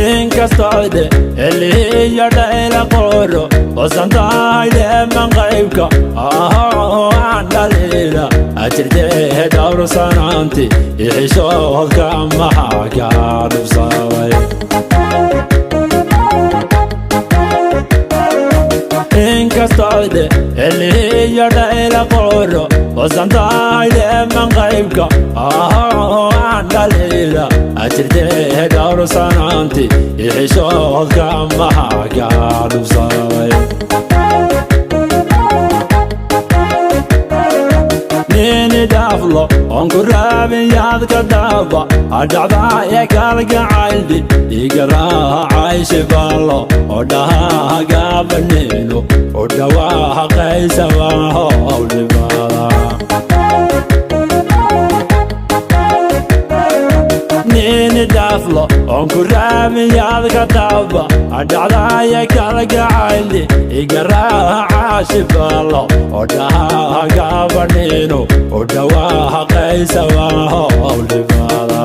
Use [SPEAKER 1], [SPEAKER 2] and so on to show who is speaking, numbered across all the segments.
[SPEAKER 1] Inkastooyde elihiyo dhayla qoro osantahayde manqaybka aan dhaliila ajirtee dhowrsanaanti ixishoodka maxaa kaa dhubsaday? Inkastooyde elihiyo dhayla qoro osantahayde manqaybka aan dhaliila ajirtee dhowrsanaanti ixishoodka maxaa kaa dhubsaday? Nini dhaaflo oon ku raabin yaadka daaba adhacdaaya kalgacayldi igaraacay shibaallo oo dhahaa gaabanino oo dhawaaha qaysabaho dhibada. Nini dhaaflo oon ku raabin yaadka daaba adhacdaaya kalgacayldi igaraaca shibaallo oo dhahaa gaabanino oo dhawaaha qaysabaho dhibada.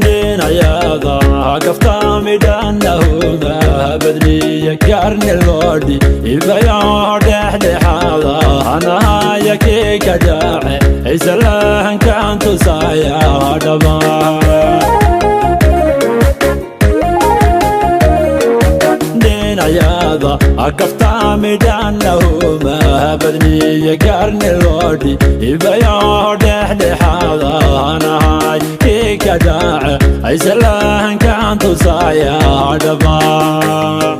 [SPEAKER 1] Dhinayada kaftaamidhanahuma badniya gaarni loodhi ibayo dhexdhexaada anahaya kii ka dhace isalahankan tusaya dhamaa. Dhinayada kaftaamidhanahuma badniya gaarni loodhi ibayo dhexdhexaada anahay kii ka dhace isalahankan tusaya dhamaa.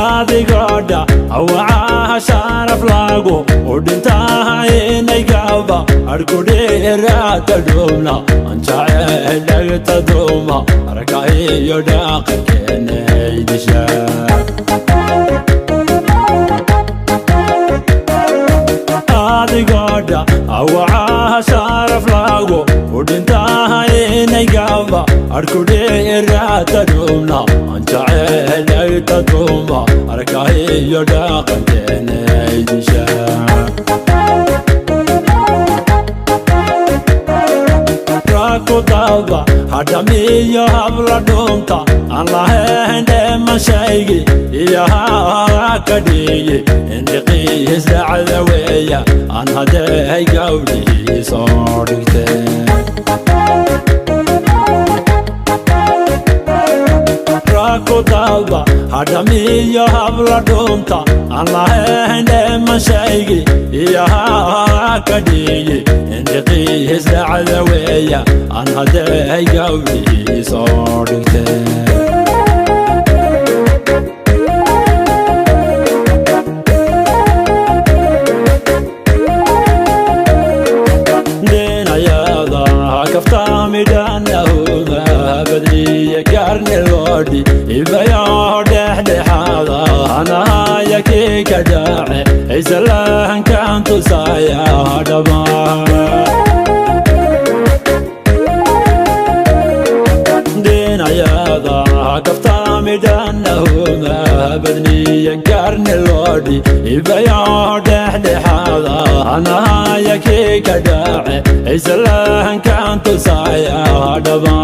[SPEAKER 1] Adigoodha wacaha sharaf lagu u dhintaha inay gaba arkudheeraata dhumna anjaceel dhagta duma arka iyo dhaqankeenaydisha. Adigoodha wacaha sharaf lagu u dhintaha inay gaba arkudheeraata dhumna anjaceel dhagta duma arka iyo dhaqankeenaydisha. Rakudaba hadhamiyo habla dhuunta aan lahayn dheemashaygi iyo haa ka dhigi indhiqiis dhacda weeya aan haddee gawdhihii soo dhigteen. Rakudaba hadhamiyo habla dhuunta aan lahayn dheemashaygi iyo haa ka dhigi indhiqiis dhacda weeya aan haddee gawdhihii soo dhigteen. Dhinayada kaftaamidhanahuma badniya gaarni loodhi ibayo dhexdhexaada anahaya kii ka dhace isalahankan tusaya dhamaa. Dhinayada kaftaamidhanahuma badniya gaarni loodhi ibayo dhexdhexaada anahaya kii ka dhace isalahankan tusaya dhamaa.